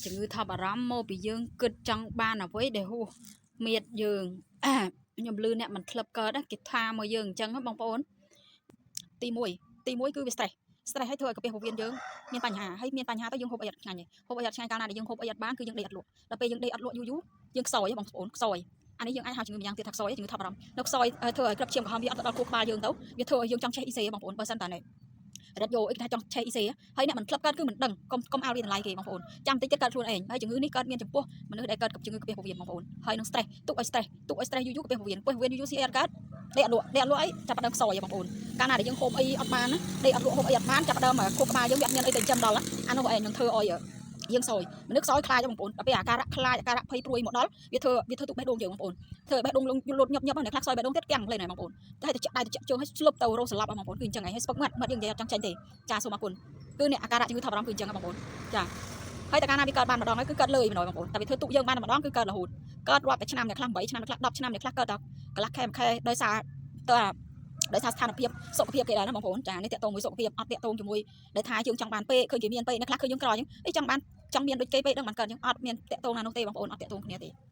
ជំងឺថប់អារម្មណ៍មកពីយើងគិតចង់បានអ្វីដែលហួសមៀតយើងខ្ញុំលឺអ្នកមិនធ្លាប់កើតណាគេថាមកយើងអញ្ចឹងហ៎បងប្អូនទី1ទី1គឺវា stress stress ហើយធ្វើឲ្យកាពះពោះវៀនយើងមានបញ្ហាហើយមានបញ្ហាទៅយើងហូបអីអត់ឆ្ងាញ់ទេហូបអីអត់ឆ្ងាញ់កាលណាដែលយើងហូបអីអត់បានគឺយើងដេកអត់លក់ដល់ពេលយើងដេកអត់លក់យូរយូរយើងខ្សោយហ៎បងប្អូនខ្សោយអានេះយើងអាចហៅជំងឺម្យ៉ាងទៀតថាខ្សោយជំងឺថប់អារម្មណ៍នៅខ្សោយធ្វើឲ្យក្របឈាមក្រហមវាអត់ទៅដល់ខួរក្បាលយើងទៅវាធ្វើឲ្យយើងចង់ឆេះអ៊ីសេបងប្អូនបើសិនតានេះរត់យកអីគេថាចង់ឆេះអ៊ីសេហើយអ្នកមិនធ្លាប់កើតគឺមិនដឹងកុំកុំឲ្យវាតម្លៃគេបងប្អូនចាំតិចទៀតកើតខ្លួនឯងហើយជំងឺនេះកើតមានចំពោះមនុស្សដែលកើតกับជំងឺកាពះពោះវៀនបងប្អូនហើយនឹង stress ទុកឲ្យ stress ទុកឲ្យ stress យូរយូរកាពះពោះវៀនពោះវៀនយូរយូរស៊ីអីអត់កើតដេកអត់លក់ដេកអត់លក់អីចាប់ផ្ដើមខ្សោយបងប្អូនកាលណាដែលយើងហូបអីអត់បានណាដេកអត់លក់ហូបអីអត់បានចាប់ផ្ដើមខួរក្បាលយើងវាអត់មានអីទៅចិញ្ចឹមដល់អានោះឯងនឹងធ្វើឲ្យយើងសោយមនុស្សខ្សោយខ្លាចបងប្អូនដល់ពេលអាការៈខ្លាចអាការៈភ័យព្រួយមកដល់វាធ្វើទុកបេះដូងយើងបងប្អូនធ្វើឲ្យបេះដូងលុតញាប់ញាប់អ្នកខ្លះខ្សោយបេះដូងទៀតគាំងផ្លេនហើយបងប្អូនតែទៅចាក់ដៃទៅចាក់ជើងឲ្យស្លុបទៅរោស្លាប់បងប្អូនគឺអញ្ចឹងឯងហើយស្ពឹកមាត់មាត់យើងនិយាយអត់ចង់ចេញទេចាសូមអរគុណគឺអ្នកអាការៈជំងឺថប់អារម្មណ៍គឺអញ្ចឹងបងប្អូនចាហើយតែកាលណាវាកើតបានម្ដងហើយគឺកើតលើយម្ដងបងប្អូនតែវាធ្វើទុកយើងបានម្ដងគឺកើតរហូតកើតរាប់តែឆ្នាំអ្នកខ្លះ8ឆ្នាំអ្នកខ្លះ10ឆ្នាំអ្នកខ្លះកើតតែកន្លះខែមួយខែដោយសារតើដោយសារស្ថានភាពសុខភាពគេដែរណាបងប្អូនចានេះតាក់ទងមួយសុខភាពអត់តាក់ទងជាមួយដែលថាយើងចង់បានពេកឃើញគេមានពេកអ្នកខ្លះឃើញយើងក្រអញ្ចឹងអីចង់បានចង់មានដូចគេពេកដឹងបានកើតអញ្ចឹងអត់មានតាក់ទងណានោះទេបងប្អូនអត់តាក់ទងគ្នាទេ។